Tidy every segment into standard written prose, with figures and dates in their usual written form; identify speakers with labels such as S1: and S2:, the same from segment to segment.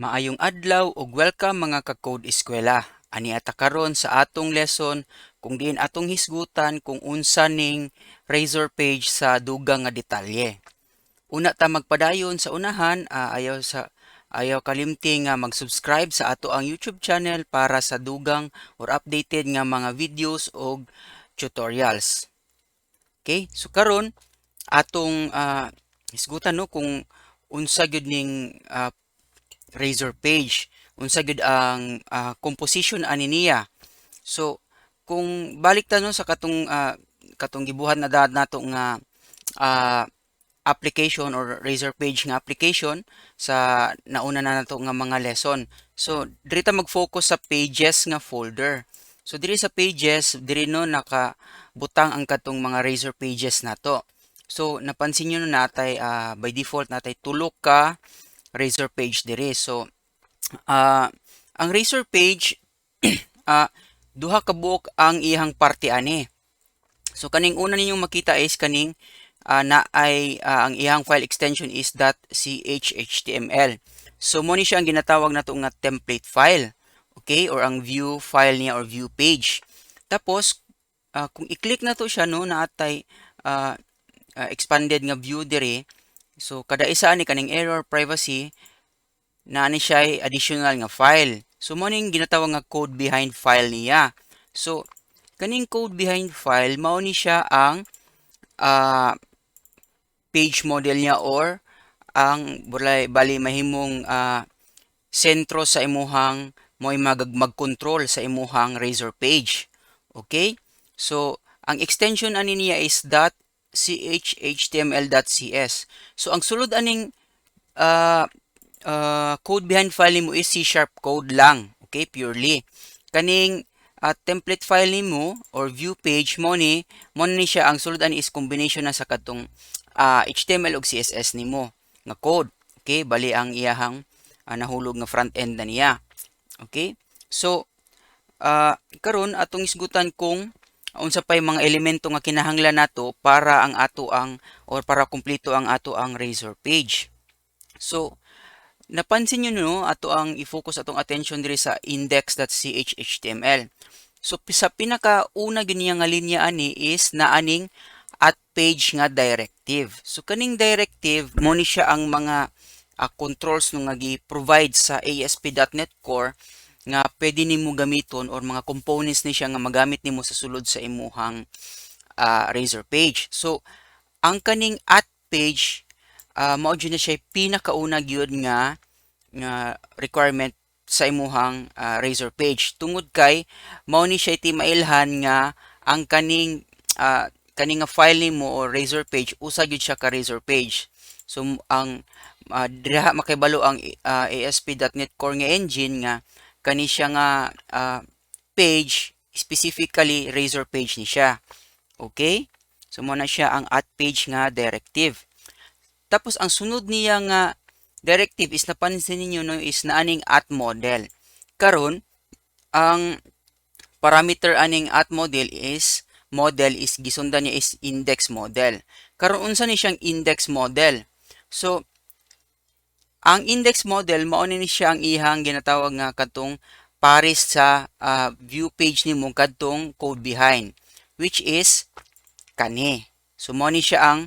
S1: Maayong adlaw ug welcome, mga ka-Code Eskwela. Ani ata karon sa atong lesson kung diin atong hisgutan kung unsa ning Razor page sa dugang nga detalye. Una ta magpadayon sa unahan, ayaw kalimti nga mag-subscribe sa ato ang YouTube channel para sa dugang or updated nga mga videos og tutorials. Okay? So karon atong hisgutan, no, kung unsa gyud ning Razor page, unsa gyud ang composition ani niya. So kung balik ta, no, sa katong gibuhat na dad nato nga application or Razor page nga application sa nauna na nato nga mga lesson. So diri ta mag-focus sa pages nga folder. So diri sa pages, diri, no, nakabutang ang katong mga Razor pages nato. So napansin niyo, no, natay by default natay tulo ka Razor page diri. So ang Razor page, duha ka buok ang iyang parte ani. So kaning una ninyong makita is kaning na ay ang iyang file extension is .chhtml. So mo ni siya ang ginatawag nato nga template file. Okay? Or ang view file niya or view page. Tapos kung i-click nato siya, no, naatay expanded nga view diri. So kada isa ani, kaning error, privacy, na ani siya ay additional nga file. So mo ning ginatawag nga code behind file niya. So kaning code behind file, mao ni siya ang page model niya or ang bulay bali mahimong sentro sa imuhang mo'y mag-control sa imuhang Razor page. Okay? So ang extension ani niya is .chhtml.cs. So ang sulod aning code behind file nimo is C# code lang. Okay, purely. Kaning template file nimo or view page mo ni siya ang sulod ani is combination na sa katong HTML ug CSS nimo nga code. Okay, bali ang iyahang nahulog nga front end na niya. Okay? So karon atong isgutan kung unsa pay mga elemento nga kinahanglan nato para ang ato ang or para kumpleto ang ato ang Razor page. So napansin niyo, no, ato ang i-focus atong attention diri sa index.chhtml. So sa pinakauna gyud niya nga linya ani is naaning @page nga directive. So kaning directive, mo ni siya ang mga controls no nga gi-provide sa ASP.NET Core nga pwede nimo gamiton or mga components ni siya nga magamit nimo sa sulod sa imuhang Razor page. So ang kaning @page, mao jud na siya pinakauna gyud nga requirement sa imuhang Razor page tungod kay mao ni siya timailhan nga ang kaning nga file nimo or Razor page, usa gyud siya ka Razor page. So ang diha makibalo ang ASP.NET Core nga engine nga kani siya nga page, specifically Razor page ni siya. Okay? So mo na siya ang @page nga directive. Tapos ang sunod niya nga directive is, napansin ninyo, no, is naaning @model. Karon ang parameter aning @model is gisundan niya is index model. Karon, unsa ni siyang index model? So ang index model, mao ni siya ang ihang ginatawag nga katong pares sa view page nimo kadtong code behind, which is kani. So mao ni siya ang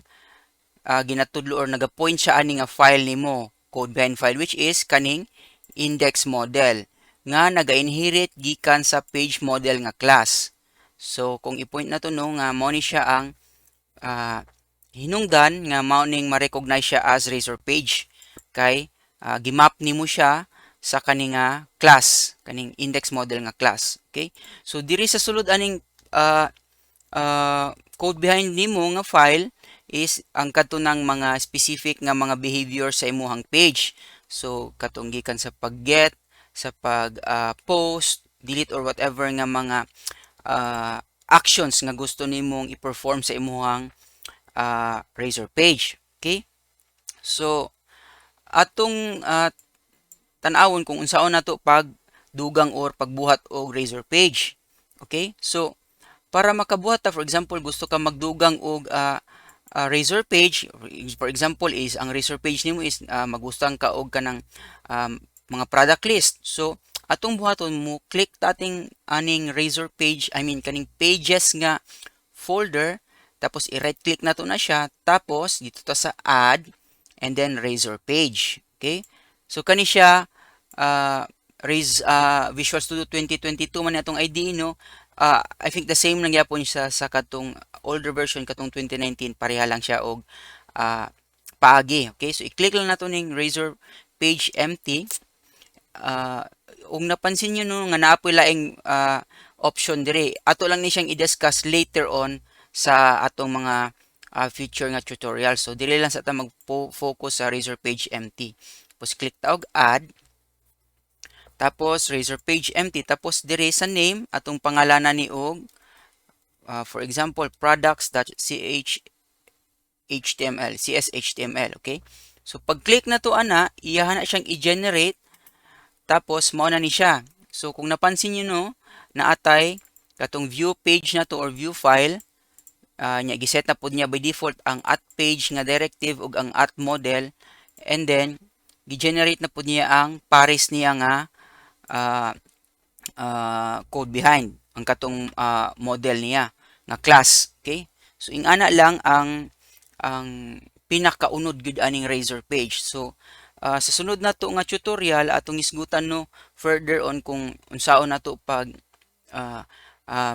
S1: ginatudlo or nagapoint siya ani nga file nimo, code behind file, which is kaning index model nga naga-inherit gikan sa page model nga class. So kung i-point na to, no, nga mao ni siya ang hinungdan nga mao ning ma-recognize siya as Razor page kay gimap nimo siya sa kani nga class, kaning index model nga class. Okay? So diri sa sulod aning code behind nimo nga file is ang kadto ng mga specific nga mga behavior sa imuhang page. So katong gikan sa pag-get, sa pag post, delete or whatever nga mga actions nga gusto nimong i-perform sa imuhang Razor page. Okay? So atong tan-awon kung unsaon nato pag dugang or pagbuhat og Razor page. Okay? So para makabuhat ta, for example, gusto ka magdugang og Razor page, for example is ang Razor page nimo is magustang ka og kanang mga product list. So atong buhaton, mo click ta ating aning Razor page, I mean kaning pages nga folder, tapos i-right click nato na siya, tapos dito ta sa add and then Razor page. Okay? So kani siya raise Visual Studio 2022 man atong IDE, no? I think the same lang gyapon siya sa katong older version, katong 2019, pareha lang siya og paagi. Okay? So i-click lang nato ning Razor page empty. Ug napansin niyo, no, nga naa poy laing option dire. Ato lang ni siyang i-discuss later on sa atong mga future nga tutorial. So dili lang sa ta mag-focus sa Razor page empty. Tapos click ta og add. Tapos Razor page empty, tapos dire sa name, atong pangalanan ni og for example, products.ch HTML, CSHTML, okay? So pag-click na to ana, iyahan na siyang i-generate, tapos mao na ni siya. So kung napansin niyo, no, naatay katong view page na to or view file nya giset na pod niya by default ang @page nga directive ug ang @model, and then gi-generate na pod niya ang pares niya nga code behind ang katong model niya nga class. Okay, so ingana lang ang pinakaunod gyud aning Razor page. So sa sunod nato nga tutorial, atong isgutan, no, further on kung unsaon nato pag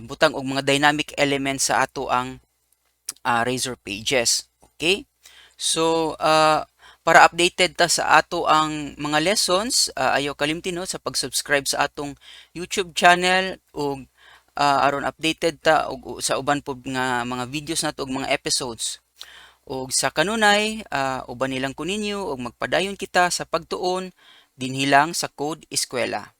S1: butang og mga dynamic elements sa ato ang Razor pages. Okay, so para updated ta sa ato ang mga lessons, ayaw kalimti, no, sa pag-subscribe sa atong YouTube channel ug aron updated ta og sa uban pod nga mga videos nato ug mga episodes. Ug sa kanunay, uban nilang ko ninyo ug magpadayon kita sa pagtuon dinhi lang sa Code Eskwela.